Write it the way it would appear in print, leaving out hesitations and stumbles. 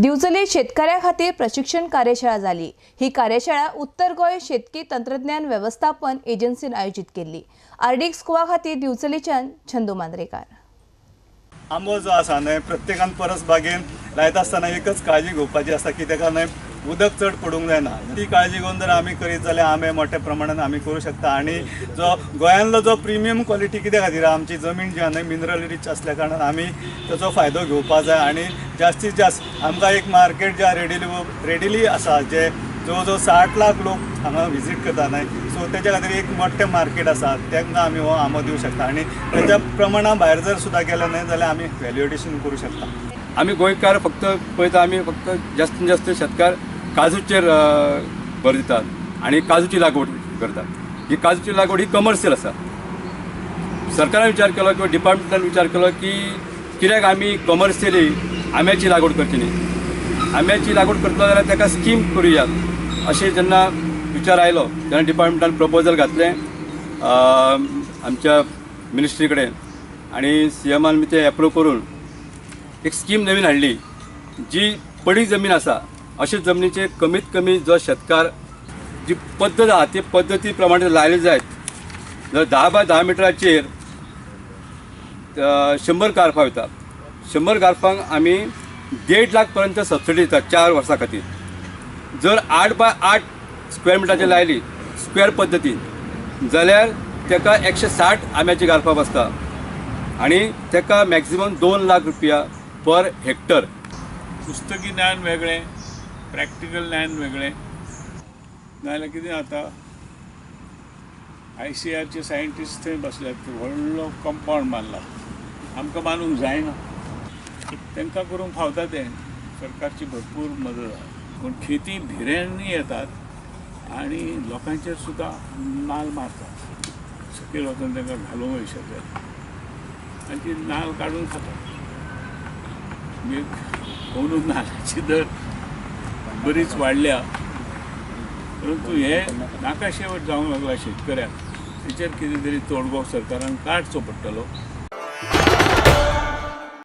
दिवचले शेतकऱ्या खातीर प्रशिक्षण कार्यशाळा जाली। ही कार्यशाळा उत्तर गोंय शेतकी तंत्रज्ञान व्यवस्थापन एजन्सीन आयोजित केली। आरडीएक्स गोवा खातीर दिवचलेच्यान छंदू मांद्रेकार। आंबो जो आसा न्हय प्रत्येकान परस बागेन लायता आसतना एकच काळजी घेवपाची आसा की ताका न्हय उदक चड पडूंक जायना। ती काळजी घेवन जर आमी करीत जाल्यार आंबे मोठ्या प्रमाणान आमी करूं शकता। आनी जो गोंयांतलो जो प्रिमियम क्वॉलिटी कित्या खातीर आमची जमीन जी आहा न्हय मिनरल रीच आसल्या कारणान आमी ताचो फायदो घेवपाक जाय। आनी जास्तीत जास्त आमकां एक मार्केट जे रेडिली आसा जे जवळ जवळ 60 लाख लोक हांगा विजीट करता न्हय, सो तेच्या खातीर एक मोठें मार्केट आसा, तांकां आमी हो आंबो दिवं शकता। आनी तेच्या प्रमाणा भायर जर सुद्दां गेले न्हय जाल्यार आमी व्हॅल्युएडिशन करूं शकता। आमी गोंयकार फक्त पळयता, आमी फक्त जास्तीत जास्त शेतकार काजूचेर भर दितात आनी काजूची लागवड करतात। ही काजूची लागवड ही कमर्शियल आसा। सरकारान विचार केलो किंवा डिपार्टमेंटान विचार केलो की कित्याक आमी कमर्शियली आंब्याची लागवड करची न्ही, आंब्याची लागवड करतलो जाल्यार ताका स्कीम करुया अशें जेन्ना विचार आयलो तेन्ना डिपार्टमेंटान प्रपोजल घातलें आमच्या मिनिस्ट्री कडेन आनी सी एमान तें एप्रूव करून एक स्कीम नवीन हाडली जी पडीक जमीन आसा अशे जमनीचेर कमीत कमी जो शेतकार जी पद्दत आसा ते पद्दती प्रमाणे लायले जायत जाल्यार 10 बाय 10 मिटराचेर 100 गार्फां वता। 100 गार्फांक आमी 1.5 लाख पर्यंत सबसिडी दितात 4 वर्सां खातीर। जर 8 बाय 8 स्क्वेअर मिटराचेर लायली स्क्वेअर पद्दतीन जाल्यार ताका 160 आंब्याची गार्फां बसता आनी ताका मॅक्सिमम 2 लाख रुपया पर हेक्टर। पुस्तकी ज्ञान वेगळें, प्रॅक्टिकल ज्ञान वेगळें। नाजाल्यार कितें जाता, आयसीआरचे सायंटिस्ट थंय बसल्यात, व्हडलो कंपावंड बांदला, आमकां बांदूंक जायना, तांकां करूंक फावता तें। सरकारची भरपूर मदत आसा, पूण खेती भिऱ्यांनी येतात आनी लोकांचेर सुद्दां नाल मारतात, सकयल वचून तांकां घालूंक शकतात आनी ती नाल काडून खातात। अंदू नालाची दर बरीच वाडल्या, परंतु हे नाका शेवट जावंक लागला शेतकऱ्याक, तेचेर कितें तरी तोडगो सरकारान काडचो पडटलो।